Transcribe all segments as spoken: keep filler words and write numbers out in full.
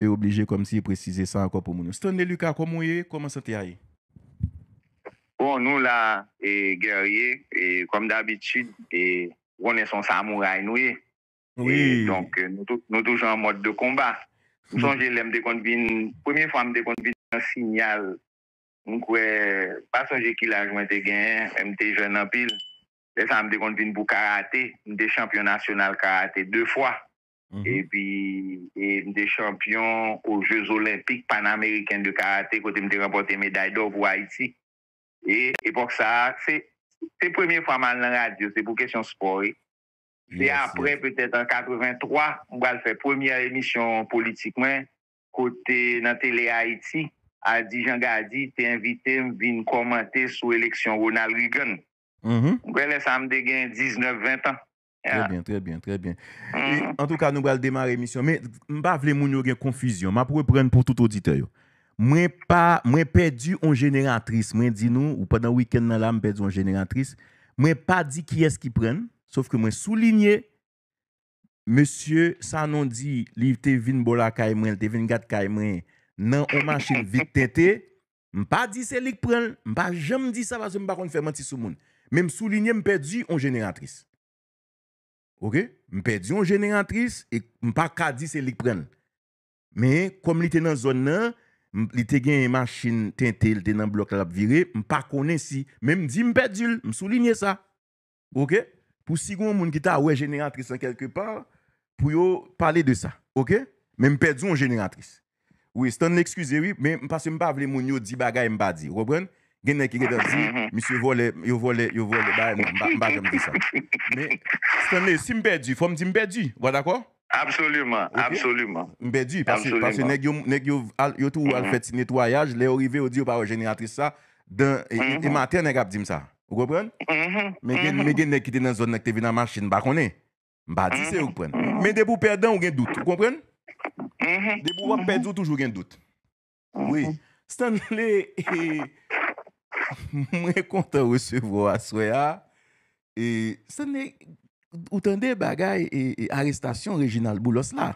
e oblije kòmsi presize sa ankò pou moun yo. Stanley Lucas, kòman w ye? Kòman sante a ye? Bon, nou la, e, Guerrier, e, kòm dabitid, e, ou konnen se yon samouray nou ye. E, donk, e, nou, tou- nou toujou an mòd de konba. M sonje lè m te konn vin, premye fwa m te konn vin nan Sinyal, m kwè, m pa sonje ki laj mwen te genyen, men m te jèn anpil. Lè sa a, m te konn vin pou karate, m te chanpyon nasyonal karate de fwa. Epi, e, m te chanpyon o Jeux Olympiques Panaméricains de Karaté, kote m te ranpòte meday dò pou Ayiti. E epòk sa a, se, se premye fwa m al nan radyo, se pou kesyon spò, wi. Se apre, petèt an katrevenntwa, m pral fè premyè emisyon politik mwen, kote nan Tele Ayiti, Aldi Jean Gardy te envite m vin kòmante sou eleksyon Ronald Reagan. M kwè lè sa a m te gen diznèf, ven tan. Trè byen, trè byen, trè byen. E, antouka, nou pral demare emisyon, men m pa vle moun yo gen konfizyon. M ap reprann pou tout oditè yo. Mwen pa, mwen pèdi yon jeneratris. Mwen di nou, ou pandan wikenn nan la, m pèdi yon jeneratris. Mwen pa di kiyès ki pran l, sof ke mwen soulinye, mesye Sanon di li te vin bò lakay mwen, li te vin gad kay mwen nan yon machin vit tente. M pa di se li k pran l, m pa janm di sa paske m pa konn fè manti sou moun. Men m soulinye m pèdi yon jeneratris. Oke? M pèdi yon jeneratris e m pa ka di se li k pran l. Men, kòm li te nan zòn nan, m- li te gen machin tente, li te nan blòk la, l ap vire, m pa konnen si, men m di m pèdi l, m soulinye sa. Oke? Pou si gen yon moun ki ta wè jeneratris lan kèlkepa, pou yo pale de sa. Oke? Men m pèdi yon jeneratris. Wi, Stanley, eskize, wi, men paske m pa vle moun yo di bagay m pa di. Ou konprann? Gen nèg ki gentan di, misye vòlè, yo vòlè, yo vòlè, bagay, non, m pa, m pa janm di sa. Men, Stanley, si m pèdi, fò m di m pèdi. Ou pa dakò? Absoliman, absoliman. M pèdi, paske, paske nèg yo, nèg yo, al- yo tou al fè ti netwayaj, lè yo rive, yo di yo pa wè jeneratris sa, dan, e, e, e maten nèg ap di m sa. Ou konprann? Men gen, men gen nèg ki te nan zòn nan ki te vin an machin, m pa konnen. M pa di se ou k pran. Men depi w pèdan, ou gen dout. Ou konprann? Depi w ap pèdi, ou toujou gen dout. Wi. Stanley, e, mwen kontan resevwa w aswè a. E, Stanley, ou tande bagay e, e arestasyon Reginald Boulos la?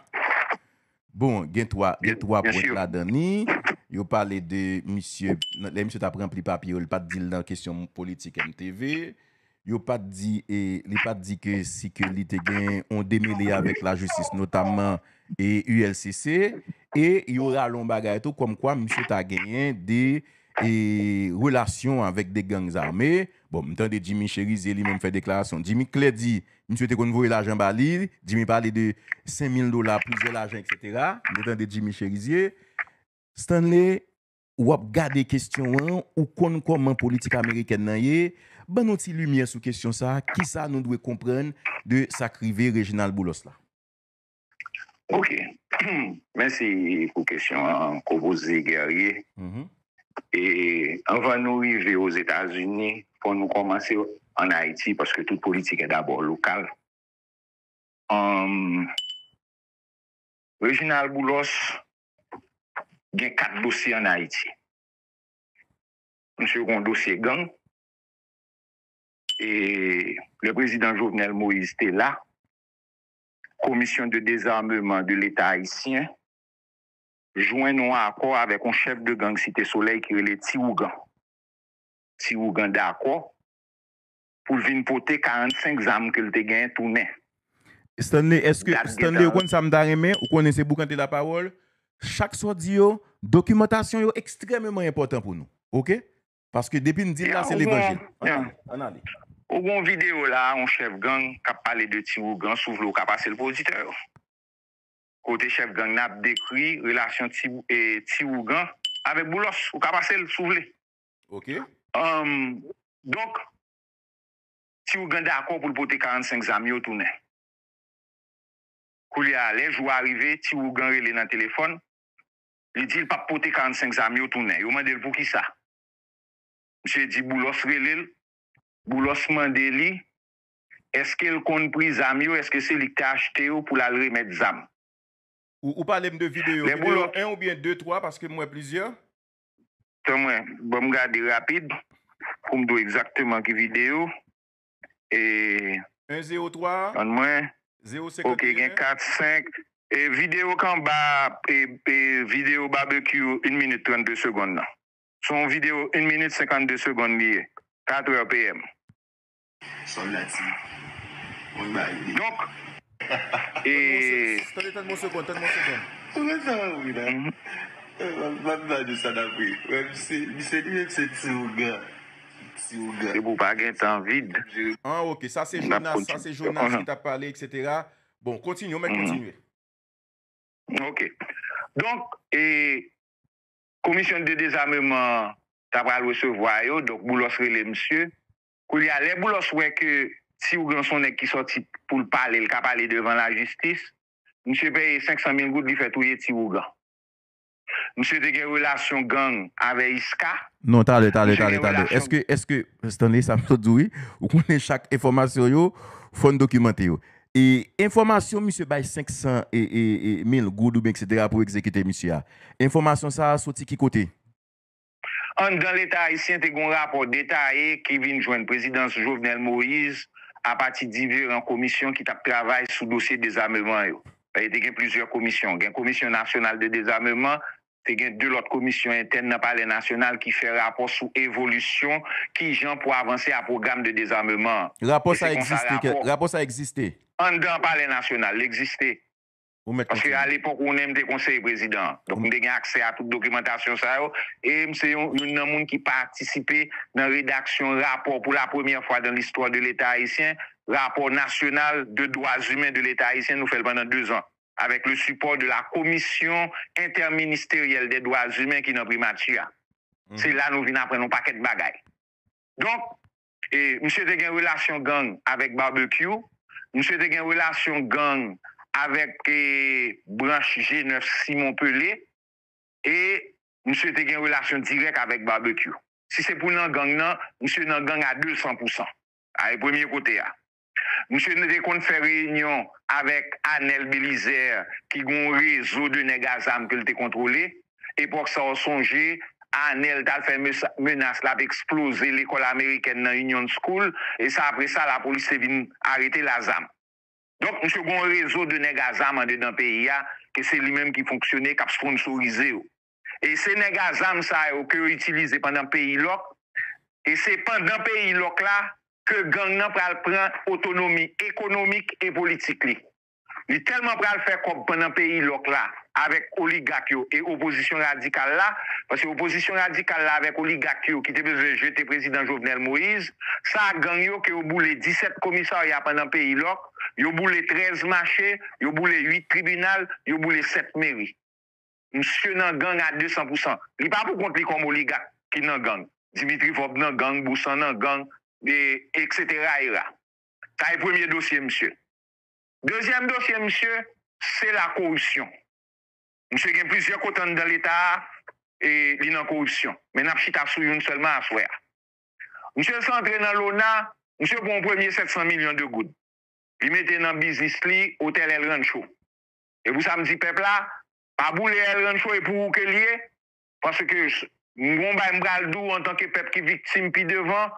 Bon, gen twa, gen twa pwent ladan li. Yo pale de misye, lè misye t ap ranpli papye yo, li pa t di l nan kesyon politik M T V. Yo pa t di, e, li pa t di ke si ke li te gen yon demele avèk lajistis, notamman, e, U L C C, e yo rale yon bagay tou, kòmkwa misye ta genyen de, e, relasyon avèk de gang zame. Bon, m tande Jimmy Chérizier li menm fè deklarasyon. Jimmy klè di, misye te konn voye lajan ba li, Jimmy pale de senk mil dola, plizyè lajan, etsetera. M te tande Jimmy Chérizier. Stanley, w ap gade kesyon an, ou konn kòman politik amerikèn nan ye, ban nou ti limyè sou kesyon sa a, kisa nou dwe konprann de sa k rive Reginald Boulos la? Ok. Mèsi pou kesyon an ke w poze, Guerrier. E anvan nou rive Ozetazini, fò nou kòmanse ann Ayiti, paske tout politik est d'abord local. Anm, Reginald Boulos gen kat dosye ann Ayiti. Misye gen yon dosye gang. E le prezidan Jovenel Moïse te la, Commission de désarmement de l'État haïtien jwenn yon akò avèk yon chèf de gang Site Solèy ki rele Ti Ougan. Ti Ougan dakò pou l vin pote karannsenk zam ke l te genyen tounen. Stanley, èske, Stanley, ou konn sa m ta renmen? Ou konnen se boukante lapawòl. Chak sa w di yo, dokimantasyon yo ekstrèmeman enpòtan pou nou. Oke? Paske depi n di l la, se levanjil. Ann ale, ann ale. Ou gen yon videyo la, yon chèf gang k ap pale de Ti Ougan, si w vle, ou ka pase l pou oditè yo. Kote chèf gang nan ap dekri relasyon Ti, e, Ti Ougan avèk Boulos. Ou ka pase l, si w vle. Oke. Anm, donk, Ti Ougan dakò pou l pote karannsenk zam yo tounen. Koulye a, lè jou a rive, Ti Ougan rele nan telefòn, li di l p ap pote karannsenk zam yo tounen. Yo mande l poukisa. Misye di Boulos rele l, Boulos mande li èske l konn pri zam yo, èske se li k te achte yo pou l al remèt zam. Ou, ou pale m de videyo, videyo en oubyen de, twa, paske m wè plizyè. Tann mwen, ban m gade rapid pou m di w egzakteman ki videyo. E, en zewo twa, tann mwen. Zewo senkant. Ok, gen kat, senk, E videyo k anba, e, e videyo Barbecue, yon minit trannde segonn nan. Se yon videyo yon minit senkannde segonn li ye. Katrè P M. Sòlda ti. Mwen ba li. Donk, e Tande, tann mwen segonn, tann mwen segonn. Ou mwen sa wi la. M ap ba nou sa dapre. Wè, misye, misye li menm se ti ougan. Ti ougan. Depi w pa gen tan vid. Ah, ok. Sa se Jonas, sa se Jonas ki t ap pale, et cetera. Bon, kontinye, ou mèt kontinye. Ok. Donk, e, komisyon de dezameman ta pral resevwa yo, donk Boulos rele misye. Kounye a, lè Boulos wè ke Ti Ougan se yon nèg ki sòti pou l pale, l ka pale devan lajistis, misye peye senk san mil goud, li fè touye Ti Ougan. Misye te gen relasyon gang avè Iska. Non, talè, talè, talè, talè. Èske, èske, Stanley, sa m sot di w, wi, ou konnen chak enfòmasyon yo, fò n dokimante yo. E enfòmasyon misye bay senk san e, e, e mil goud oubyen et cetera pou egzekite misye a. Enfòmasyon sa a soti ki kote? Anndan Leta ayisyen te gen yon rapò detaye ki vin jwenn prezidans Jovenel Moïse apati diferan komisyon ki t ap travay sou dosye dezameman yo. Te gen plizyè komisyon. Gen Komisyon Nasyonal de Dezameman, te gen de lòt komisyon entèn nan Palè Nasyonal ki fè rapò sou evolisyon, kijan pou avanse a pwogram de dezameman an. Rapò sa egziste? Rapò sa egziste? Anndan Palè Nasyonal, li egziste. Ou mèt kontinye. Paske alepòk ou konnen m te konseye prezidan an. Donk m te gen aksè a tout dokimantasyon sa yo. E m se yon, youn nan moun ki patisipe nan redaksyon rapò pou la premyè fwa dan listwa de Leta ayisyen, rapò nasyonal de dwa imen de Leta ayisyen, nou fè l pandan dezan, avèk le sipò de la Komisyon Entèministeryèl dè Dwa Imen ki nan Primati a. Se la nou vin aprann yon pakèt bagay. Donk, e, misye te gen relasyon gang avèk Barbecue, misye te gen relasyon gang avèk, e, branch G nèf Simon Pelé, e misye te gen relasyon dirèk avèk Barbecue. Si se pou nan gang nan, misye nan gang a de san pou san. Sa e premye kote a. Misye te konn fè reyinyon avèk Anèl Belizaire, ki gen yon rezo de nèg a zam ke l te kontwole. Epòk sa, w sonje, Anèl t al fè mes-, menas l ap eksploze lekòl amerikèn nan Union School, e sa, apre sa, lapolis te vin arete l a zam. Donk, misye gen yon rezo de nèg a zam andedan peyi a, ke se li menm ki fonksyone, k ap sponsorize yo. E se nèg a zam sa yo ke yo itilize pandan peyi lòk, e se pandan peyi lòk la ke gang nan pral pran otonomi ekonomik e politik li. Li tèlman pral fè kòb pandan peyi lòk la avèk oligak yo e opozisyon radikal la, paske opozisyon radikal la avèk oligak yo ki te bezwen jete prezidan Jovenel Moïse, sa gang yo ke yo boule disèt komisarya pandan peyi lòk, yo boule trèz mache, yo boule uit tribinal, yo boule sèt meri. Misye nan gang a de san pou san. Li pa pou kont li kòm oligak ki nan gang. Dimitri Vorbe nan gang, Bousan nan gang, e, et cetera era. Sa e premye dosye misye. Dezyèm dosye misye, se la koripsyon. Misye gen plizyè kote anndan Leta a, e li nan koripsyon. Men n ap chita sou youn sèlman aswè a. Misye sa antre nan lona, misye pran yon premye sèt san milyon de goud. Li mete nan biznis li, Otèl El Rancho. E pou sa m di pèp la, pa boule El Rancho, e pou ou ke l ye, paske s-, m gon bagay m pral di w antanke pèp ki viktim pi devan,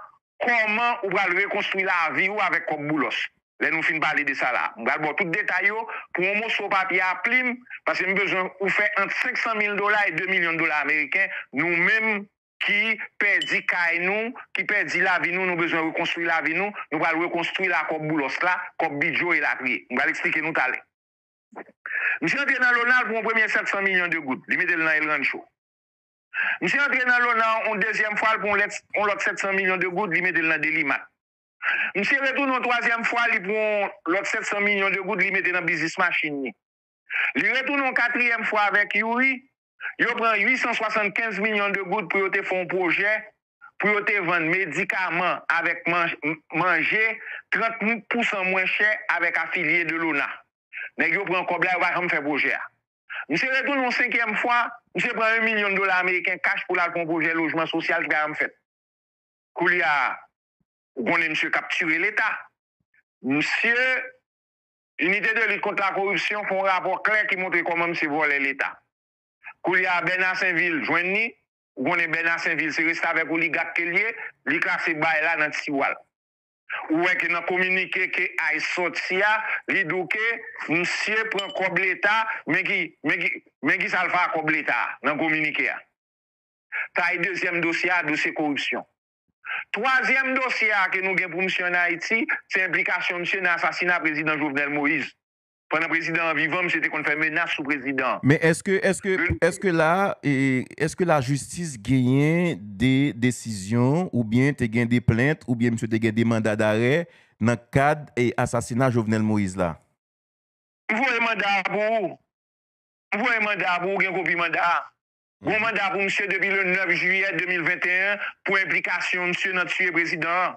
kòman ou pral rekonstwi lavi w avèk kòb Boulos. Lè nou fin pale de sa la, m pral ba w tout detay yo pou yon moso papye a plim, paske m bezwen ou fè ant senk san mil dola e de milyon dola ameriken, nou menm ki pèdi kay nou, ki pèdi lavi nou, nou bezwen rekonstwi lavi nou, nou pral rekonstwi la kòb Boulos la, kòb Bidjo elatriye. M pral eksplike nou talè. Misye antre nan lona, l pran yon premye sèt san milyon de goud, li mete l nan El Rancho. Misye antre nan lona yon dezyèm fwa, l pran yon lèt, yon lòt sèt san milyon de goud, li mete l nan Delimat. Misye retounen yon twazyèm fwa, li pran yon lòt sèt san milyon de goud, li mete nan biznis machin li. Li retounen yon katriyèm fwa avèk Youri, yo pran uit san swasannkenz milyon de goud pou yo te fè yon pwojè, pou yo te vann medikaman avèk man-, manje trant pou san mwen chè avèk afilye de lona. Nèg yo pran kòb la, yo pa janm fè pwojè a. Misye retounen yon senkyèm fwa, misye pran yon milyon dola ameriken kach pou l al fè yon pwojè lojman sosyal ki pa janm fèt. Koulye a, ou konnen misye kaptire Leta. Misye, Inite de lit kont la koripsyon fè yon rapò klè ki montre kòman misye vòlè Leta. Koulye a, Bèna Senvil jwenn li, ou konnen Bèna Senvil se restavèk oligak ke l ye, li klase bagay la nan tiwa l. Ou wè ke nan kominike ke ICE sòti a, li di w ke misye pran kòb Leta, men ki, men ki, men ki sa l fè ak kòb Leta a nan kominike a. Sa e dezyèm dosye a, dosye koripsyon. Twazyèm dosye a ke nou gen pou misye ann Ayiti, se enplikasyon misye nan asasina prezidan Jovenel Moïse. Pandan prezidan an vivan, misye te konn fè menas sou prezidan an. Men èske, èske, èske la, e, èske lajistis genyen de desizyon, oubyen te gen de plent, oubyen misye te gen de manda darè nan kad, e, asasina Jovenel Moïse la? M voye manda a pou ou. M voye manda a pou ou, gen kopi manda a. Gon manda pou misye depi le nèf jiyè de mil venteyen pou enplikasyon misye nan tiye prezidan an.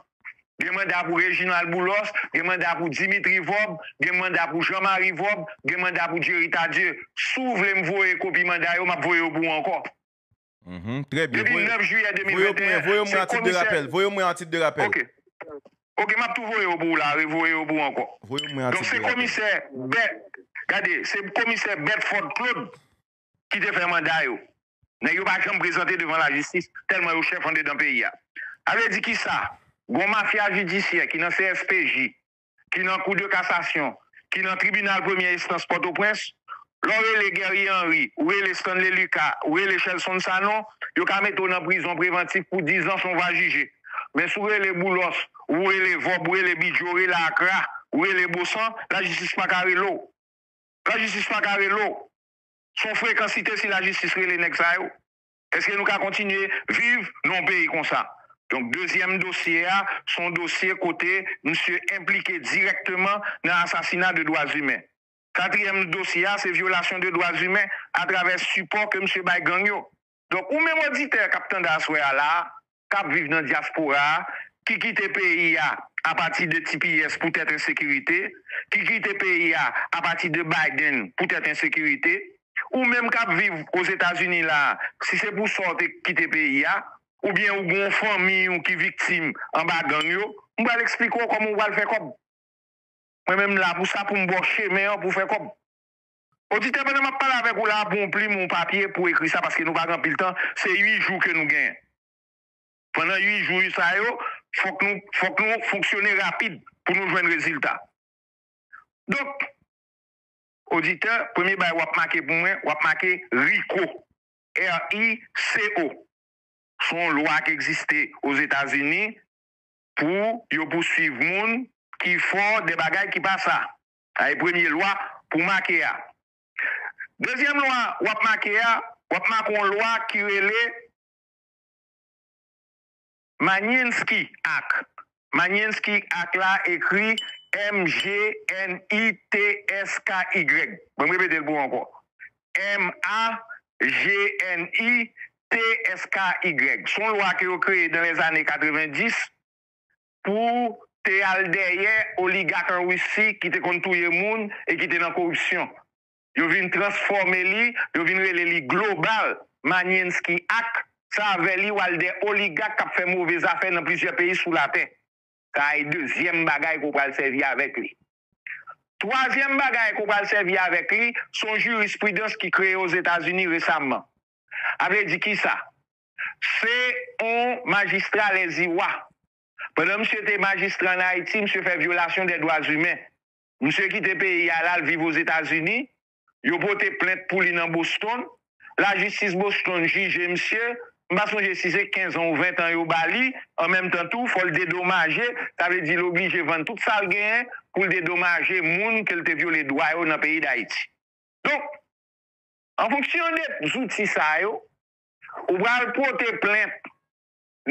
Gen manda pou Reginald Boulos, gen manda pou Dimitri Vorbe, gen manda pou Jean Marie Vorbe, gen manda pou Jerry Tardieu. Si w vle m voye kopi manda yo, m ap voye yo pou ou ankò. Mhm, trè byen. Depi nèf jiyè de mil venteyen, voye mwen an tit de rapèl. Voye mwen an tit de rapèl. Ok. Ok, m ap tou voye yo pou ou la, revoye yo pou ou ankò. Voye mwen an tit de rapèl. Donk, se komisè Bè-, gade, se komisè Bedford Claude ki te fè manda yo. Nèg yo pa janm prezante devan lajistis, tèlman yo chèf andedan peyi a. Sa vle di kisa? Gon mafya jidisyè ki nan CSPJ, ki nan Kou de Kasasyon, ki nan Tribinal Premyè Enstans Pòtoprens, lè w rele Guerrier Henry, ou rele Stanley Lucas, ou rele Shelson Sanon, yo ka mete w nan prizon prevantif pou dizan san w pa jije. Men si w rele Boulos, ou rele Vorbe, ou rele Bidjo, ou rele Akra, ou rele Bosan, lajistis pa ka rele w. Lajistis pa ka rele w. Se yon frekansite si lajistis rele nèg sa yo. Èske nou ka kontinye viv nan yon peyi konsa? Donk, dezyèm dosye a, se yon dosye kote misye enplike dirèkteman nan asasina de dwa imen. Katriyèm dosye a, se vyolasyon de dwa imen atravè sipò ke misye bay gang yo. Donk, ou menm oditè k ap tande aswè a la a, k ap viv nan dyaspora a, ki kite peyi a apati de T P S poutèt ensekirite, ki kite peyi a apati de Biden poutèt ensekirite, ou menm k ap viv Ozetazini la a, si se pou sa w te kite peyi a, oubyen ou gen yon fanmiy ou ki viktim anba gang yo, m pral eksplike w kòman w pral fè kòb. Mwen menm la pou sa, pou m ba w chemen an pou fè kòb. Oditè, pandan m ap pale avèk ou la, pran yon plim, yon papye pou ekri sa, paske nou pa gen anpil tan, se uit jou ke nou genyen. Pandan uit jou sa yo, fòk nou, fòk nou fonksyone rapid pou nou jwenn rezilta. Donk, oditè, premye bagay w ap make pou mwen, w ap make RICO. R I C O. Se yon lwa ki egziste Ozetazini pou yo pouswiv moun ki fè de bagay ki pa sa. Sa e premye lwa pou make a. Dezyèm lwa w ap make a, w ap make yon lwa ki rele Magnitsky Act. Magnitsky Act la ekri M G N I T S K Y. Mwen m repete l pou ou ankò. M A G N I T S K Y. Se yon lwa ke yo kreye nan lèzane katrevenndis pou te al dèyè oligak an Risi ki te konn touye moun e ki te nan koripsyon. Yo vin transfòme li, yo vin rele li Global Magnitsky Act. Se avè li w al dèyè oligak k ap fè move zafè nan plizyè peyi sou latè. Sa a e dezyèm bagay ke w pral sèvi avèk li. Twazyèm bagay ke w pral sèvi avèk li, se yon jirispridans ki kreye Ozetazini resaman. Sa vle di kisa? Se yon majistra lèziwa. Pandan misye te majistra ann Ayiti, misye fè vyolasyon dè dwa imen. Misye kite peyi a, l al viv Ozetazini. Yo pote plent pou li nan Boston. Lajistis Boston jije misye. M pa sonje si se kenz an ou ven tan yo ba li. An menm tan tou, fò l dedomaje. Sa vle di l oblije vann tout sa l genyen pou l dedomaje moun ke l te vyole dwa yo nan peyi Dayiti. Donk, an fonksyon de zouti sa yo, ou pral pote plent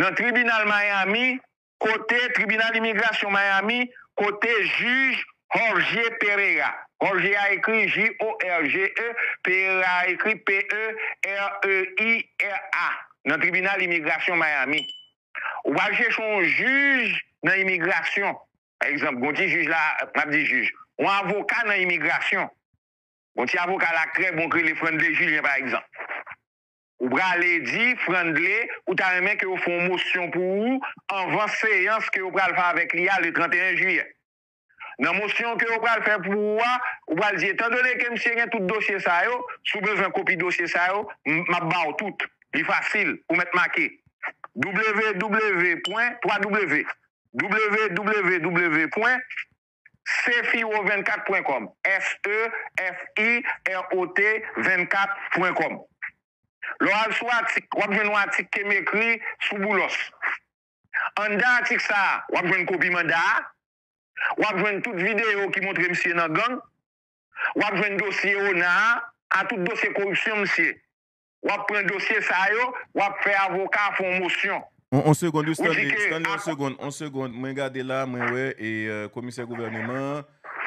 nan tribinal Miami, kote tribinal imigrasyon Miami, kote jij Jorge Pereira. Jorge a ekri J O R G E, Pereira a ekri P E R E I R A, nan tribinal imigrasyon Miami. Ou pral chèche yon jij nan imigrasyon. Pa egzanp, gon ti jij la, m ap di jij, yon avoka nan imigrasyon. Gon ti avoka la k trè bon k rele Frandley Julien, pa egzanp. Ou prale di Frandley, ou ta renmen ke yo fè yon mosyon pou ou anvan seyans ke yo pral fè avèk li a le tranteyen jiyè. Nan mosyon ke yo pral fè pou ou a, ou pral di, etandone ke misye gen tout dosye sa yo, si w bezwen kopi dosye sa yo, m, m ap ba w tout. Li fasil, ou mèt make. W W W pwen twa W w w w pwen sefiro vennkat pwen kòm, S E F I R O T vennkat pwen kòm. Lè w al sou atik, w ap jwenn yon atik ke m ekri sou Boulos. Anndan atik sa a, w ap jwenn kopi manda a, w ap jwenn tout videyo ki montre misye nan gang, w ap jwenn dosye ona a, a tout dosye koripsyon misye. W ap pran dosye sa yo, w ap fè avoka a fè yon mosyon. On, on segonn, wi, Stanley, Stanley, on segonn, on segonn. Mwen gade la, mwen wè, e, euh, komisè gouvèneman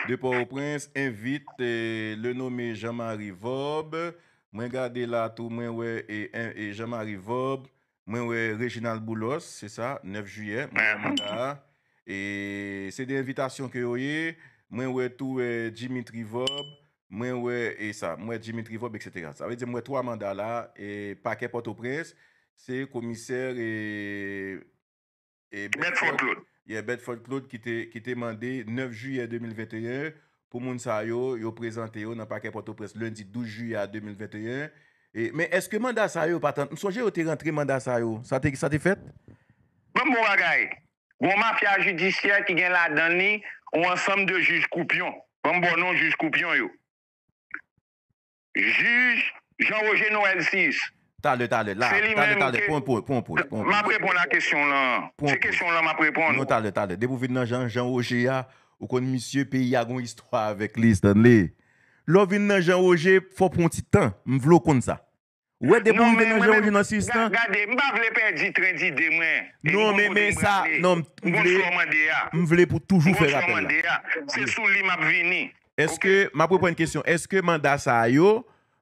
de Pòtoprens envit, e, le nome Jean-Marie Vorbe. Mwen gade la tou, mwen wè, e, e, Jean-Marie Vorbe, mwen wè Reginald Boulos, se sa, nèf jiyè, mwen wè manda a. E se de envitasyon ke yo ye. Mwen wè tou, e, Dimitri Vorbe, mwen wè, e sa, mwen wè Dimitri Vorbe, etsetera. Sa vle di, mwen wè twa manda la, e pakè Pòtoprens, se komisè, e, e Bedford Claude. Yeah, Bedford Claude ki te, ki te mande nèf jiyè de mil venteyen pou moun sa yo, yo prezante yo nan pakè Pòtoprens lendi douz jiyè a de mil venteyen. E, men èske manda sa yo pa t, m sonje yo te rantre manda sa yo. Sa te, sa te fèt? Ban m bon bagay. Gon mafya jidisyè ki gen ladan li yon ansanm de jij koupyon. Ban m ba w non jij koupyon yo. Jij Jean Roger Noël sis. Talè, talè, la, talè, talè, pran poz, pran poz, pran poz. M ap reponn a kesyon lan. Se kesyon lan m ap reponn. Non, talè, talè. Depi w vin nan Jean, Jean Roger a, ou konn misye, peyi a gon istwa avèk li, Stanley. Lè w vin nan Jean Roger, fò w pran yon ti tan. M vle w konn sa. Ou wè, depi w rive nan Jean Roger nan sis lan. Gade, m pa vle pèdi tren dide mwen. Non, men, men sa, non, m vle, m vle pou toujou fè rapèl la. Se sou li m ap vini. Èske, m ap reprann kesyon, èske manda sa yo,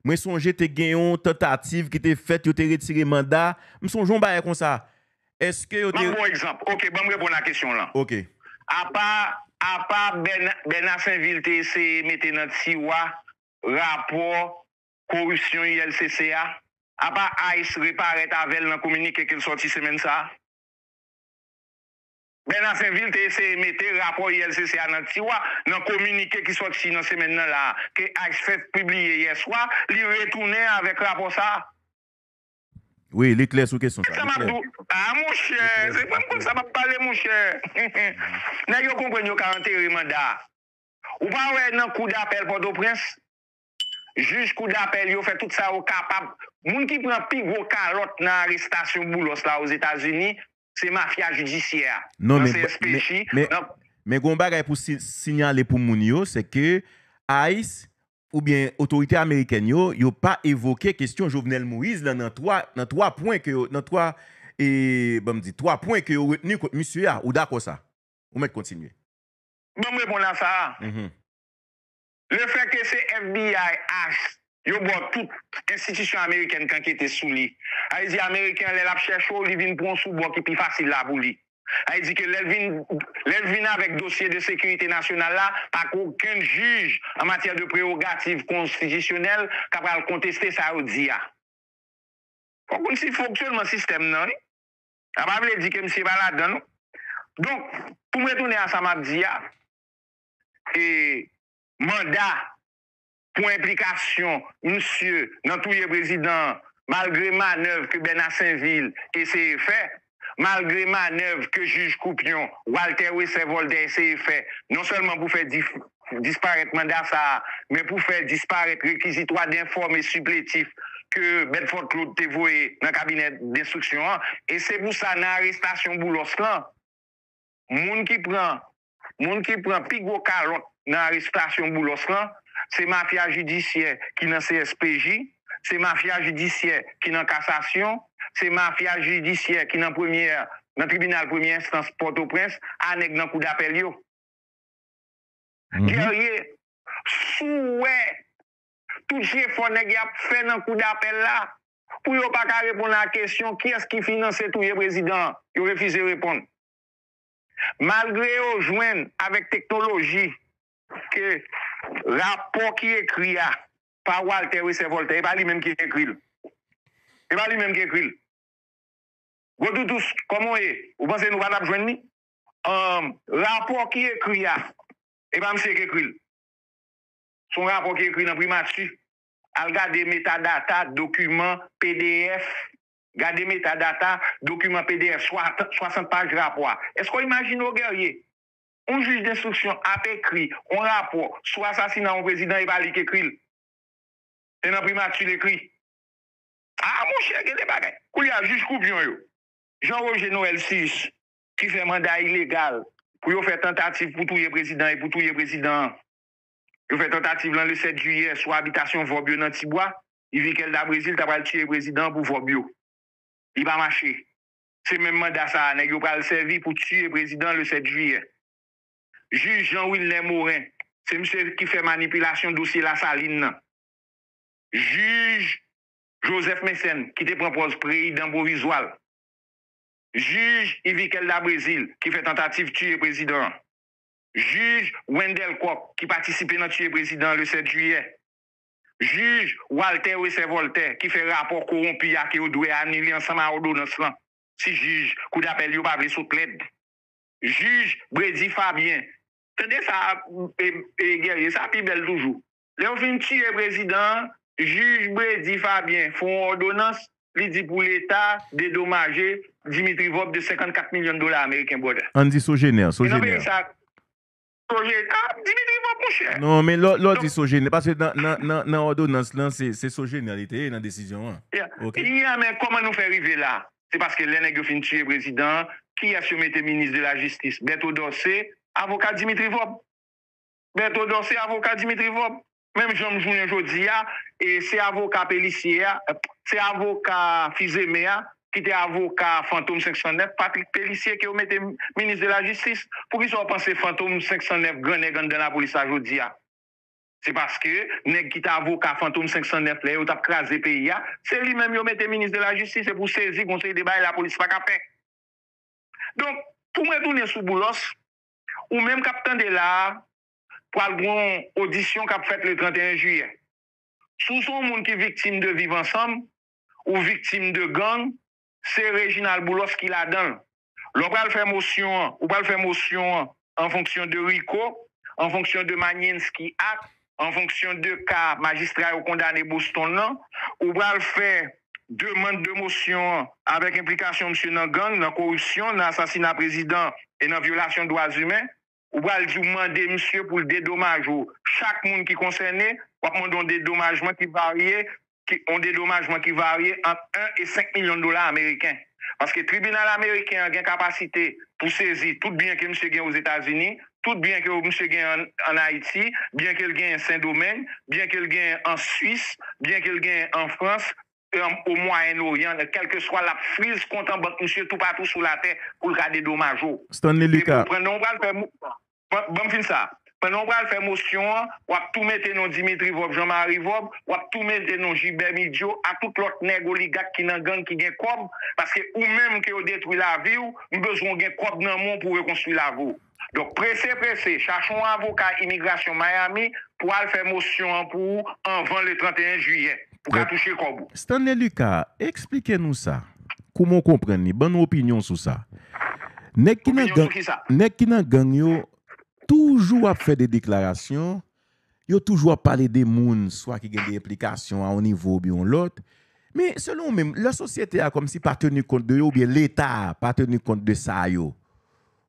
mwen sonje te gen yon tantativ ki te fèt, yo te retire manda, m sonje yon bagay konsa. Èske yo te... M ap ba w egzanp. Oke, ban m reponn a kesyon lan. Oke. Apa, apa Bèna, Bèna Senvil te eseye mete nan tiwa rapò koripsyon U L C C a, apa ICE reparèt avè l nan kominike ke l sòti semèn sa a? Bèna Senvil te eseye mete rapò U L C C a nan tiwa nan kominike ki sòti nan semèn nan la a, ke ICE fè pibliye yè swa, li retounen avèk rapò sa a. Wi, li klè sou kesyon sa, li klè. A, monchè, se mwen m konn sa m ap pale, monchè. Nèg yo konprann yo ka antere manda. Ou pa wè nan kou dapèl Pòtoprens, jij kou dapèl yo fè tout sa yo kapab. Moun ki pran pi gwo kalòt nan arestasyon Boulos la Ozetazini, se mafya jidisyè a. Non, nan men, C S P J, men, men, nan men gon bagay pou si, siyale pou moun yo, se ke ICE oubyen otorite amerikèn yo, yo pa evoke kesyon Jovenel Moïse lan nan twa, nan twa pwen ke yo, nan twa, e, ban m di, twa pwen ke yo retni kont misye a. Ou dakò sa? Ou mèt kontinye. Ban m reponn a sa a. Lefètke se F B I, ICE, yo ba w tout enstitisyon amerikèn k ankete sou li. Sa vle di, ameriken an, lè l ap chèche w, li vin pran w sou bò ki pi fasil la pou li. Sa vle di ke lè l vin, lè l vin avèk dosye de sekirite nasyonal la, pa gen okenn jij an matyè de prewogativ konstitisyonèl k ap pral konteste sa yo di a. Fò w konn si fonksyonman sistèm nan, wi. Sa pa vle di ke misye pa ladan l, non. Donk, pou m retounen a sa m ap di a, e manda pou enplikasyon misye nan touye prezidan an, malgre manèv ke Bèna Senvil eseye fè, malgre manèv ke jij koupyon Walter Wesser Voltaire eseye fè, non sèlman pou fè dif-, disparèt manda sa a, men pou fè disparèt rekizitwa de enfòme sipletif ke Bedford Claude te voye nan kabinè denstriksyon an. E se pou sa, nan arestasyon Boulos lan, moun ki pran, moun ki pran pi gwo kalòt nan arestasyon Boulos lan, se mafya jidisyè ki nan C S P J, se mafya jidisyè ki nan kasasyon, se mafya jidisyè ki nan premyè, nan tribinal premyè enstans Pòtoprens, a nèg nan kou dapèl yo. Guerrier, si w wè tout jefò nèg y ap fè nan kou dapèl la, pou yo pa ka reponn a kesyon kiyès ki finanse touye prezidan an, yo refize reponn. Malgre yo jwenn avèk teknoloji ke rapò ki ekri a pa Walter Wesser Voltaire, e pa li menm ki ekri l. E pa li menm ki ekri l. Gwo Toutous, kòman w ye? Ou panse nou pa t ap jwenn li? Ahn, rapò ki ekri a, e pa misye ki ekri l. Se yon rapò ki ekri nan primati. Al gade metadata, dokiman, P D F, Gade metadata, dokiman P D F, swasant paj rapò a. Èske w imajine w, Guerrier? Yon jij denstriksyon ap ekri yon rapò sou asasina yon prezidan, e pa li k ekri l. Se nan primati l ekri. A, monchè, gen de bagay. Koulye a, jij koupyon yo, Jean Roger Noël Cius, ki fè manda ilegal pou yo fè tantativ pou touye prezidan e pou touye prezidan an. Yo fè tantativ lan le sèt jiyè sou abitasyon Vòb yo nan Tibwa. Yvikel Dabrezil ta pral tiye prezidan an pou Vòb yo. Li pa mache. Se menm manda sa a nèg yo pral sèvi pou tiye prezidan le sèt jiyè. Jij Jean Wilner Morin, se misye ki fè manipilasyon dosye Lasalin nan. Jij Joseph Messen, ki te pran pòz prezidan pwovizwa l. Jij Yvikel Dabrezil, ki fè tantativ tiye prezidan an. Jij Wendell Coq, ki patisipe nan tiye prezidan an le sèt jiyè. Jij Walter Wesser Voltaire, ki fè rapò kowonpi a ke yo dwe anile ansanm a òdonans lan, si jij koudapèl yo pa vle sot lèd. Jij Bredy Fabien, tande sa, e, e, Guerrier, sa pi bèl toujou. Lè yo fin tiye prezidan an, jij Bredy Fabien fè yon òdonans, li di pou Leta dedomaje Dimitri Vorbe de senkannkat milyon dola ameriken, brother. Ann di Sogener, Sogener. Sogener, ah, Dimitri Vorbe, monchè. Non, men lè w di Sogener, paske nan, nan, nan, nan òdonans lan, se, se Sogener li te ye nan desizyon an. Yeah. Ok. Yeah, men kòman nou fè rive la? Se paske lè nèg yo fin tiye prezidan an, kiyès yo mete minis de la jistis? Berto Dorcé, avoka Dimitri Vorbe. Berto Dorcé, avoka Dimitri Vorbe. Menm jan m jounen jodi a, e se avoka Pélissier a, se avoka Fils-Aimé a, ki te avoka Fantom senk san nèf, Patrick Pélissier, ke yo mete minis de la jistis. Poukisa w panse Fantom senk san nèf gran nèg anndan lapolis la jodi a? Se paske nèg ki te avoka Fantom senk san nèf lè yo t ap kraze peyi a, se li menm yo mete minis de la jistis, se pou sezi gon seri de bagay lapolis pa ka fè. Donk, pou m retounen sou Boulos, ou menm k ap tande la a, pral gen yon odisyon k ap fèt le trannteyen jiyè. Si w se yon moun ki viktim de Viv Ansanm, ou viktim de gang, se Reginald Boulos ki ladan l. Lè w pral fè mosyon an, ou pral fè mosyon an an fonksyon de RICO, an fonksyon de Magnitsky Act, an fonksyon de ka majistra yo kondane Boston nan, ou pral fè demann de mosyon an avèk enplikasyon misye nan gang, nan koripsyon, nan asasina prezidan e nan vyolasyon dwa imen, ou pral di w mande misye pou l dedomaje w. Chak moun ki konsène, w ap mande yon dedomajman ki varye, ki, yon dedomajman ki varye ant en e senk milyon dola ameriken. Paske tribinal ameriken an gen kapasite pou sezi tout byen ke misye gen Ozetazini, tout byen ke misye gen ann, ann Ayiti, byen ke l genyen Sendomeng, byen ke l genyen an Swis, byen ke l genyen an Frans, e, o Mwayen Oryan, kèlkeswa, l ap friz kont an bank misye toupatou sou latè pou l ka dedomaje w. Stanley Lucas. Pandan w pral fè mo-, ban, ban m fin sa. Pandan w pral fè mosyon an, w ap tou mete non Dimitri Vorbe, Jean Marie Vorbe, w ap tou mete non Gilbert Midio, ak tout lòt nèg oligak ki nan gang ki gen kòb, paske ou menm ke yo detwi lavi w, m bezwen w gen kòb nan men w pou w rekonstwi lavi w. Donk, prese, prese, chache yon avoka imigrasyon Miami pou al fè mosyon an pou ou anvan le trannteyen jiyè, pou ka touche kòb ou. Stanley Lucas, eksplike nou sa. Kouman w konprann li? Ban nou opinyon sou sa. Nèg ki nan gang, nèg ki nan gang yo toujou ap fè de deklarasyon, yo toujou ap pale de moun, swa ki gen de enplikasyon a yon nivo oubyen yon lòt. Men, selon w menm, lasosyete a kòmsi pa teni kont de yo, oubyen Leta a pa teni kont de sa yo.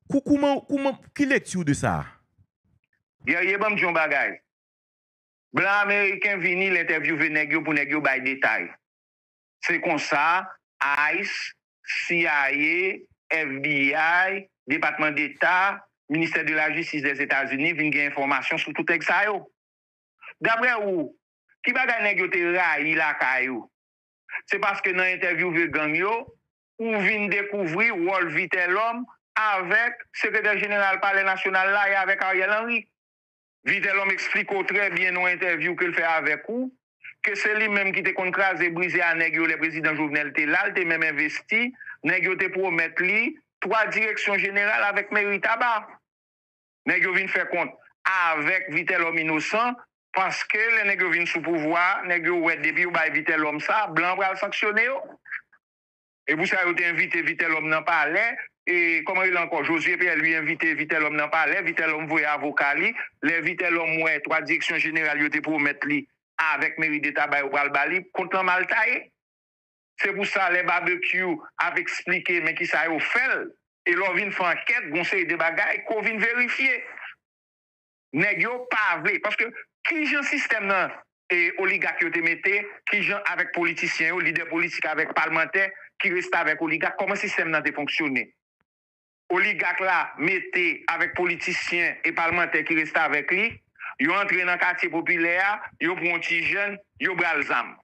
Kou-, kouman, kouman, ki lekti w de sa? Guerrier, ban m di yon bagay. Blan ameriken vini, l entèvyouve nèg yo pou nèg yo bay detay. Se konsa, ice, C I A, F B I, Depatman Deta, Ministè de la Jistis Dèzetazini vin gen enfòmasyon sou tout nèg sa yo. Daprè ou, ki bagay nèg yo te rayi lakay ou? Se paske nan entèvyouve gang yo, ou vin dekouvri wòl Vitelhomme avèk sekretè jeneral Palè Nasyonal la e avèk Ariel Henry. Vitelhomme eksplike w trè byen nan yon entèvyou ke l fè avèk ou, ke se li menm ki te konn kraze brize a nèg yo lè prezidan Jovenel te la, l te menm envesti, nèg yo te pwomèt li twa direksyon jeneral avèk meri Taba. Nèg yo vin fè kont avèk Vitelhomme Innocent, paske lè nèg yo vin sou pouvwa a, nèg yo wè depi yo bay Vitelhomme sa, blan pral sanksyone yo. E pou sa, yo te envite Vitelhomme nan palè, e, kòman rele ankò, Josué Pierre Louis envite Vitelhomme nan palè, Vitelhomme voye avoka li, lè Vitelhomme wè twa direksyon jeneral yo te pwomèt li avèk meri Deta ba yo pral ba li, kont lan mal taye. Se pou sa lè Barbecue ap eksplike men kisa yo fè l, e lè w vin fè ankèt, gon seri de bagay ke w vin verifye. Nèg yo pa vle, paske kijan sistèm nan e oligak yo te mete, kijan avèk politisyen yo, lidè politik avèk palmantè ki restavèk oligak, kòman sistèm nan te fonksyone? Oligak la mete avèk politisyen e palmantè ki restavèk li, yo antre nan katye popilè a, yo pran yon ti jèn, yo ba l zam.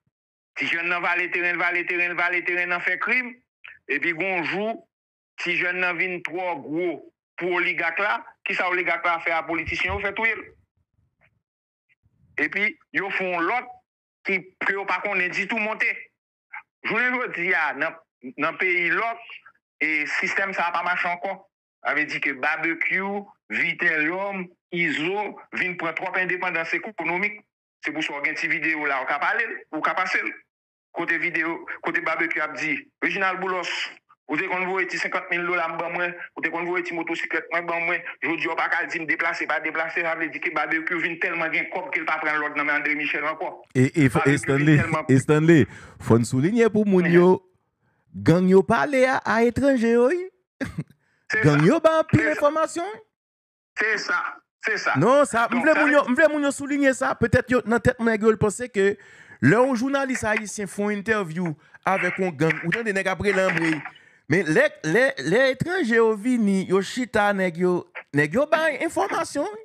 Ti jèn nan vale teren l, vale teren l, vale teren nan, fè krim, epi gon jou, ti jèn nan vin twò gwo pou oligak la, kisa oligak la fè a politisyen yo? Fè touye l. Epi yo fè yon lòt ki, ke yo pa konnen ditou monte. Jounen jodi a, nan, nan peyi lòk, e sistèm sa a pa mache ankò. Sa vle di ke Barbecue, Vitelhomme, Izo vin pran twòp endepandans ekonomik. Se pou sa w gen ti videyo la, ou ka pale l, ou ka pase l. Kote videyo, kote Barbecue ap di, Reginald Boulos, ou te konn voye ti senkant mil dola m ban mwen, ou te konn voye ti motosiklèt mwen ban mwen, jodi a w pa ka di m deplase, pa deplase, sa vle di ke Barbecue vin tèlman gen kòb ke l pa pran lòd nan men André Michel ankò. E, e, e Stanley, e Stanley, fò n soulinye pou moun yo, gang yo pale a, a etranje yo, wi. Gang yo bay anpil enfòmasyon, wi. Se sa, se sa. Non, sa, m vle moun yo, m vle moun yo soulinye sa. Petèt yo, nan tèt nèg yo, yo panse ke lè yon jounalis ayisyen fè yon entèvyou avèk yon gang, ou tande nèg ap rele anmwey. Men lè, lè, lè etranje yo vini, yo chita, nèg yo, nèg yo bay enfòmasyon, wi.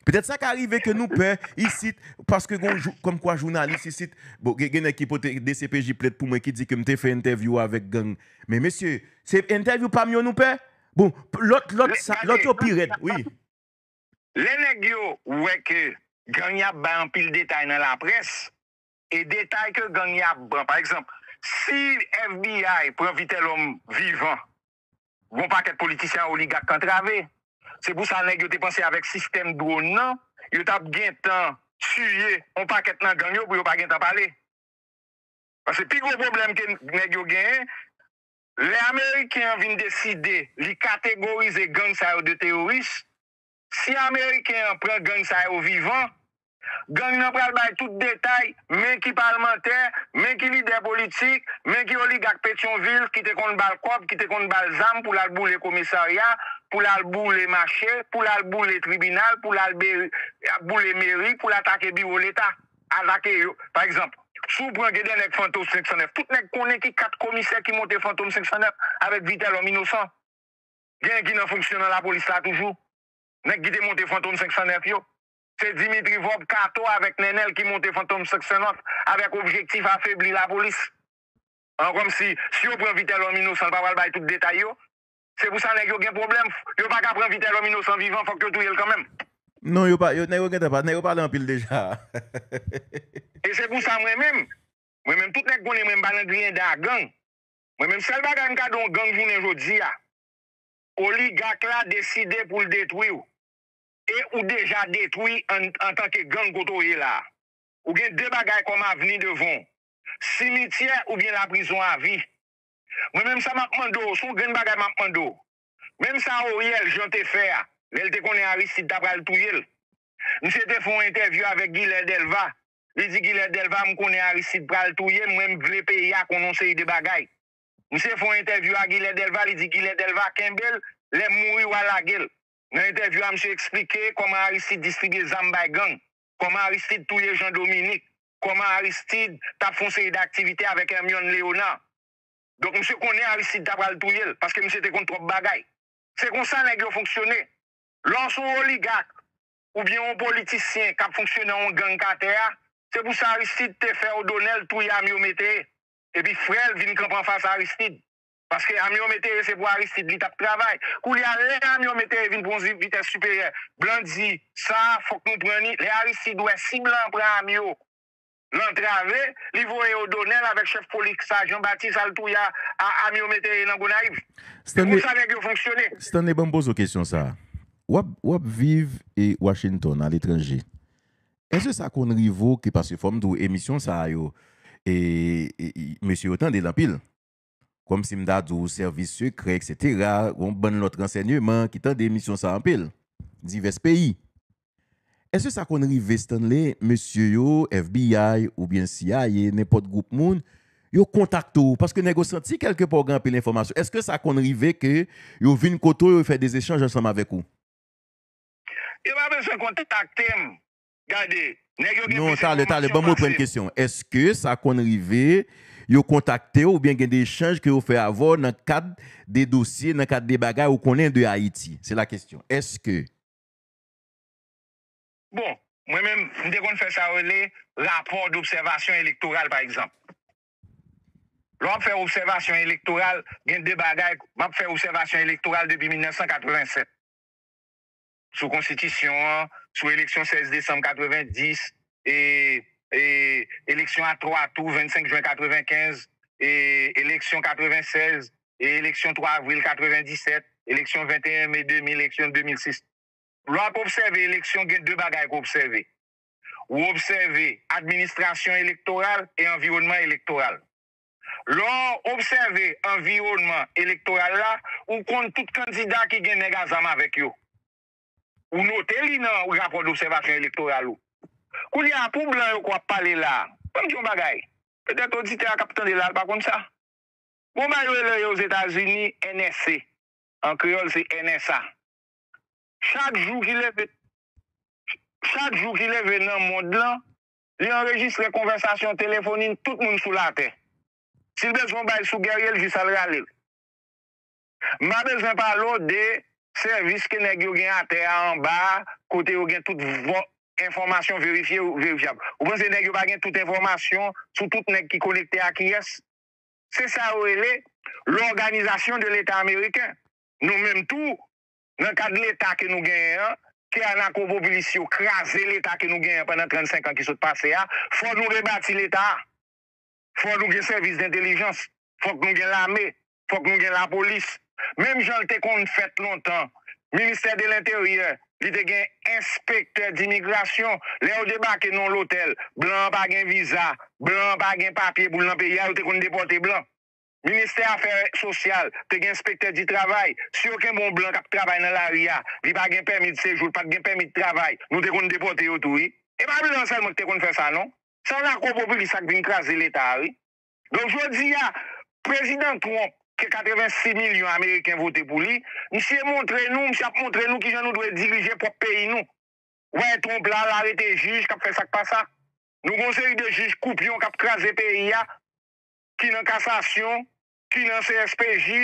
Petèt sa ka rive ke nou pè isit, paske gon jou, kòmkwa jounalis isit, bon, gen, gen nèg ki pote D C P J plent pou mwen ki di ke m te fè entèvyou avèk gang. Men mesye, se entèvyou pa m yo nou pè? Bon, lòt, lòt, lòt yo pi rèd, wi. Lè nèg yo wè ke gang y ap bay anpil detay nan laprès, e detay ke gang y ap ban, pa egzanp, si F B I pran Vitelhomme vivan, gon pakèt politisyen a oligak k antrave. Se pou sa nèg yo te panse avèk sistèm dwòn nan, yo t ap gentan tiye yon pakèt nan gang yo pou yo pa gentan pale. Paske pi gwo pwoblèm ke nèg yo genyen, lè Ameriken an vin deside li kategorize gang sa yo de teyoris, si Ameriken an pran gang sa yo vivan, gang nan pral bay tout detay, men ki palmantè, men ki lidè politik, men ki oligak Petyonvil ki te konn ba l kòb, ki te konn ba l zam pou l al boule komisarya, pou l al boule mache, pou l al boule tribinal, pou l al be-, boule meri, pou l atake biwo Leta. Atake yo. Pa egzanp, si w pran gen de nèg Fantom senk san nèf, tout nèg konnen ki kat komisè ki monte Fantom senk san nèf avèk Vitelhomme Innocent. Gen ki nan fonksyon nan lapolis la toujou. Nèg ki te monte Fantom senk san nèf yo. Se Dimitri Vorbe, Kato avèk Nènèl ki monte Fantom senk san nèf avèk objektif afebli lapolis. An kòmsi, si yo pran Vitelhomme Innocent, l pa pral bay tout detay yo. Se pou sa nèg yo gen pwoblèm. Yo pa ka pran Vitelhomme Innocent vivan, fòk yo touye l kanmenm. Non, yo pa, yo, nèg yo gentan pa, nèg yo pale anpil deja. E se pou sa mwen menm, mwen menm, tout nèg konnen mwen, m pa nan griyen da gang. Mwen menm, sèl bagay m ka di yon gang jounen jodi a, oligak la deside pou l detwi w. E ou deja detwi an, antanke gang kote w ye la. Ou gen de bagay kòm avni devan w, simityè oubyen laprizon avi. Mwen menm sa m ap mande w, se yon grenn bagay m ap mande w. Menm sa Oriel Jean te fè a, lè l te konnen Aristide ta pral touye l. Misye te fè yon entèvyou avèk Guilher Delva. Li di Guilher Delva, m konnen Aristide pral touye m, mwen m vle peyi a konn yon seri de bagay. Misye fè yon entèvyou a Guilher Delva, li di Guilher Delva kenbe l, lè m mouri w a lage l. Nan entèvyou a, misye eksplike kòman Aristide distribye zam bay gang, kòman Aristide touye Jean Dominique, kòman Aristide t ap fè yon seri de aktivite avèk Hermione Léonard. Donk, misye konnen Aristide ta pral touye l, paske misye te konn twòp bagay. Se konsa nèg yo fonksyone. Lè w se yon oligak, oubyen yon politisyen k ap fonksyone an yon gang k atè a, se pou sa Aristide te fè O'Donnell touye Amio Métayer. Epi frè l vin kanpe anfas Aristide. Paske Amio Métayer se pou Aristide li t ap travay. Koulye a, lè Amio Métayer vin pran yon vitès siperyè, blan di, sa a, fòk nou pran li. Lè Aristide wè si blan an pran Amio, l antrave, li voye O'Donnell avèk chèf polis sa, Jean Baptiste, al touye a, a Amio Métayer nan Gonayiv. Se konsa nèg yo fonksyone. Stanley, ban m poze w kesyon sa a. W ap, w ap viv e Washington, aletranje. Èske sa konn rive w ke, paske fò m di w, emisyon sa a yo, e, e, e, mesye yo tande l anpil. Kòmsi m ta di w sèvis sekrè, etsetera, yon bann lòt ransèyman ki tande emisyon sa a anpil, divès peyi. Èske sa konn rive, Stanley, mesye yo, F B I oubyen C I A, nenpòt gwoup moun, yo kontakte w? Paske nèg yo santi kèlkepè w gen anpil enfòmasyon. Èske sa konn rive ke yo vin kote w, yo fè de echanj ansanm avèk ou? Yo pa bezwen kontakte m. Gade, nèg yo gen plis enfòmasyon pase m. Non, talè, talè, ban m reprann kesyon. Èske sa konn rive yo kontakte w oubyen gen de echanj ke yo fè avè w nan kad de dosye, nan kad de bagay ou konnen de Ayiti? Se la kesyon. Èske Bon, mwen menm, m te konn fè sa yo rele rapò dobsèvasyon elektoral, pa egzanp. Lè w ap fè obsèvasyon elektoral, gen de bagay, m ap fè obsèvasyon elektoral depi mil nèf san katrevennsèt. Sou konstitisyon an, sou eleksyon sèz desanm katrevendis, e, e, eleksyon a twa tou, vennsenk jen katrevenkenz, e, eleksyon katrevensèz, e, eleksyon twa avril katrevendisèt, eleksyon venteyen me de mil, eleksyon de mil sis. Lè w ap obsève eleksyon, gen de bagay ke w obsève. Ou obsève administrasyon elektoral e anviwònman elektoral. Lè w obsève anviwònman elektoral la, ou konn tout kandida ki gen nèg a zam avèk yo. Ou note li nan rapò dobsèvasyon elektoral ou. Kounye a, pou blan yo ke w ap pale la a, ban m di w yon bagay. Petèt oditè a k ap tande la, l pa konn sa. Gon bagay yo rele Ozetazini N S A. An kreyòl, se N S A. Chak jou ki leve, chak jou ki leve nan mond lan, li anrejistre konvèsasyon telefonik tout moun sou latè. Si l bezwen yon bagay sou Guerrier, l jis al rale l. M pa bezwen pale w de sèvis ke nèg yo gen atè a, anba a, kote yo gen tout vò-, enfòmasyon verifye, verifyab. Ou panse nèg yo pa gen tout enfòmasyon sou tout nèg ki konekte a kiyès? Se sa yo rele l'organisation de l'État américain. Nou menm tou, nan kad Leta ke nou genyen an, ke anakopopilis yo kraze Leta ke nou genyen pandan trannsenk an ki sot pase a, fò nou rebati Leta a. Fò nou gen sèvis dentèlijans. Fòk nou gen lame. Fòk nou gen lapolis. Menm jan l te konn fèt lontan, Ministè de Lenteryè, li te gen enspektè dimigrasyon. Lè yo debake nan yon lotèl, blan an pa gen viza, blan an pa gen papye pou l nan peyi a, yo te konn depòte blan. Ministè Afè Sosyal te gen enspektè di travay. Si yo kenbe yon blan k ap travay nan lari a, li pa gen pèmi de sejou, li pa t gen pèmi de travay, nou te konn depòte yo tou, wi. E pa blan an sèlman ki te konn fè sa, non. Se anakopopilis sa k vin kraze Leta a, wi. Donk, jodi a, Prezidan Trump, ke katrevensis milyon Ameriken vote pou li, misye montre nou, misye ap montre nou kijan nou dwe dirije pwòp peyi nou. Ou wè Trump la, l arete jij k ap fè sa k pa sa. Nou gen yon seri de jij koupyon k ap kraze peyi a, ki nan kasasyon, ki nan C S P J,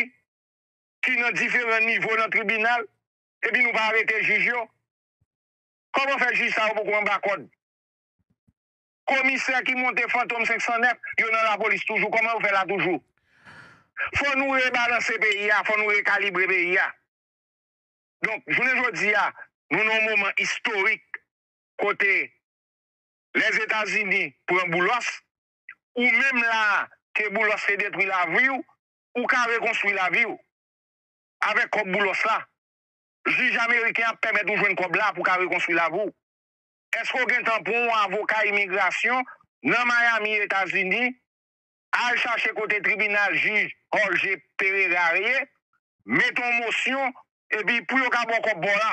ki nan diferan nivo nan tribinal, epi nou pa arete jij yo. Kòman fè jij sa yo poko anba kòd? Komisè ki monte Fantom senk san nèf, yo nan lapolis toujou. Kòman yo fè la toujou? Fò nou rebalanse peyi a, fò nou rekalibre peyi a. Donk, jounen jodi a, nou nan yon moman istorik kote Lèzetazini pran Boulos, ou menm la a, ke Boulos te detwi lavi w, ou ka rekonstwi lavi w avèk kòb Boulos la. Jij ameriken ap pèmèt ou jwenn kòb la pou w ka rekonstwi lavi w. Èske w gentan pran yon avoka imigrasyon nan Miami, Etazini, al chache kote tribinal jij Jorge Pereira ye, mete yon mosyon, epi pou yo ka ba w kòb pa w la?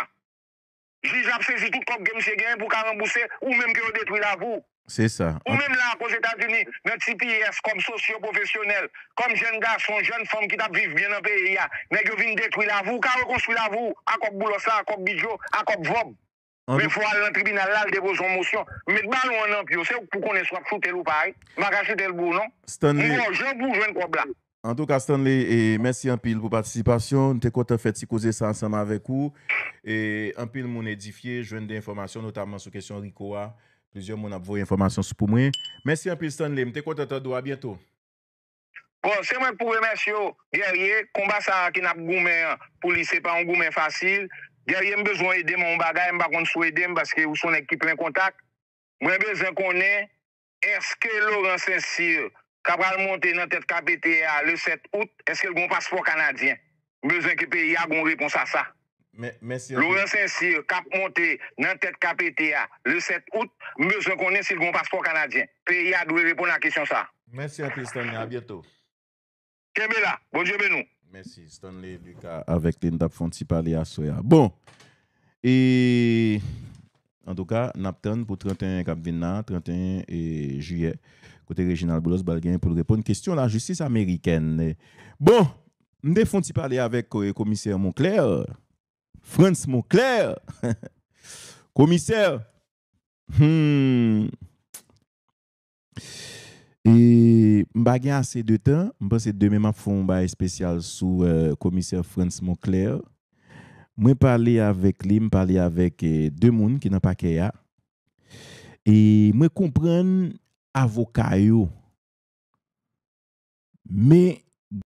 Jij la ap sezi tout kòb ke misye genyen pou ka ranbouse ou menm ke yo detwi lavi w. Se sa. Ou menm la a Ozetazini, nan T P S, kòm sosyo pwofesyonèl, kòm jèn gason, jèn fanm ki t ap viv byen nan peyi a, nèg yo vin detwi lavi w, ou ka rekonstwi lavi w a kòb Boulos la, a kòb Bidjo, a kòb Vòb. Men fò w al nan tribinal la, al depoze yon mosyon. M met balon an nan pye w, se ou k pou konnen si w ap choute l ou pa, wi. M pa ka choute l pou ou, non. Stanley. M ba w jan pou w jwenn kòb la. Antouka, Stanley, e, mèsi anpil pou patisipasyon. Nou te kontan fè ti koze sa ansanm avèk ou. E, anpil moun edifye, jwenn de enfòmasyon, notamman sou kesyon Rico a. Plizyè moun ap voye enfòmasyon sou pou mwen. Mèsi anpil, Stanley. M te kontan tande w. A byento. Bon, se mwen k pou remèsye w, Guerrier. Konba sa a ke n ap goumen an, pou li, se pa yon goumen fasil. Guerrier, m bezwen w ede m yon bagay, m pa konn si w ede m, paske ou se yon nèg ki plen kontak. Mwen bezwen konnen, èske Laurent Saint-Cyr ka pral monte nan tèt K P T A le sèt out, èske l gen yon paspò kanadyen? M bezwen ke peyi a gen yon repons a sa. Mèsi anpil. Laurent Saint-Cyr k ap monte nan tèt K P T A le sèt out, m bezwen konnen si l gen yon paspò kanadyen. Peyi a dwe reponn a kesyon sa a. Mèsi anpil, Stanley. A byento. Kenbe la. Bondye beni w. Mèsi. Stanley Lucas avèk li, n t ap fè yon ti pale aswè a. Bon. E, antouka, n ap tann pou trannteyen k ap vin la, trannteyen e, jiyè, Kote Reginald Boulos pral genyen pou l reponn kesyon lajistis amerikèn. Bon, m te fè yon ti pale avèk, eh, komisè Monclair, Frantz Monclair. Komisè, hmm, e m pa gen ase de tan. M panse demen m ap fè yon bagay espesyal sou, eh, komisè Frantz Monclair. Mwen pale avèk li, m pale avèk, eh, de moun ki nan pakè a. E mwen konprann avoka yo. Men